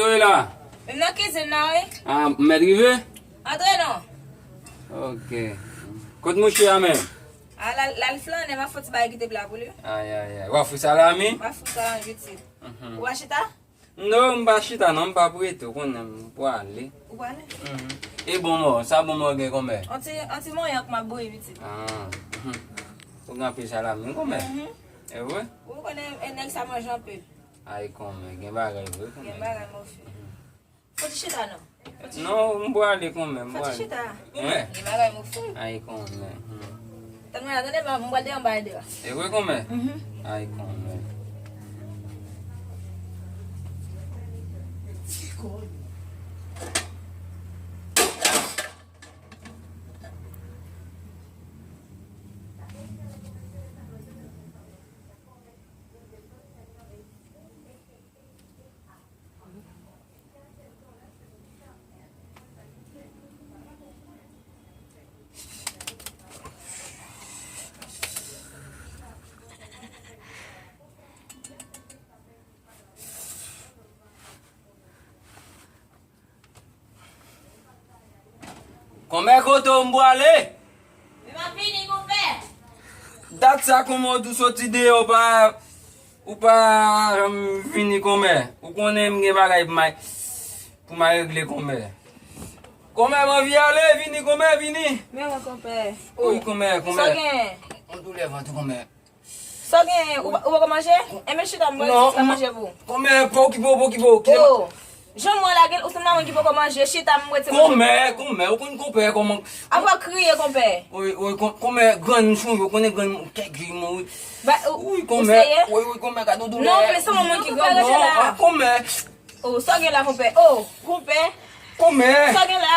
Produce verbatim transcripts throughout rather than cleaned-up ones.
Ou ye la? M nan kizin nan, wi. Ah, m mèt rive? Antre non. Ok. Kot mouche a menm? A, l al, l al flannen, m ap fè yon ti bagay ki te pla pou li. Ay, ay, ay. W ap fout salami? M ap fout salami pitit. Mhm. Ou pa chita? Non, m pa chita non, m pa prete, ou konnen m prale. Ou prale? Mhm. E bon mò, sa bon mò gen kòmè? On ti, on ti monyank m ap bouyi pitit. Ah, mhm. Ou gen anpil salami kòmè? Mhm. E vre? Ou konnen, e nèg sa manje anpil. Ay kòmè, gen bagay vre kòmè. Gen bagay mò fè. Mhm. Fò ti chita non. Non, m prale kòmè, m prale. Fò ti chita. Hein? Gen bagay mò fè. Ay kòmè. Hmm. Tann mwen la, tande, m pral deyò, m pral deyò. E vre kòmè? Mhm. Ay kòmè. Kòmè, kote w m prale? M ap vini, konpè. Dat sa kòmè w tou soti deyò, w pa, ou pa janm vini kòmè. Ou konnen m gen bagay pou m al, pou m al regle kòmè. Kòmè, m anvi ale, vini kòmè, vini. Men mwen, konpè. Wi, kòmè, kòmè. Sa w gen? Yon doulè vant, kòmè. Sa w gen, ou, ou poko manje? Enben chita, m mwen ti manje pou ou. Kòmè, pa okipe w, pa okipe w. Oh, jan mwen la gen, ou sanm nan moun ki poko manje, chita, m mwen ti manje pou ou. Kòmè, kòmè, ou konn konpè kòman. Apa w kriye, konpè? Wi, wi, kò-, kòmè, grann m sonje, ou konnen grann m, kèk jou m mouri. Ba, ou, wi, ou kòmè, seye? Wi, wi, kòmè, gade yon doulè. Non, men se yon moun ki granmoun. Non, ah, kòmè. Oh, sa w gen la, konpè? Oh, konpè. Kòmè. Sa w gen la?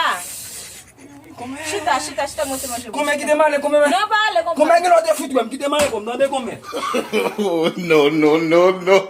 Kòmè. Chita, chita, chita, mwen te manje. Kòmè, kite m ale, kòmè. Non, pa ale, konpè. Kòmè, gen lè w te fout wè m, kite m ale, kòmè, tande, kòmè. Oh, non, non, non, non.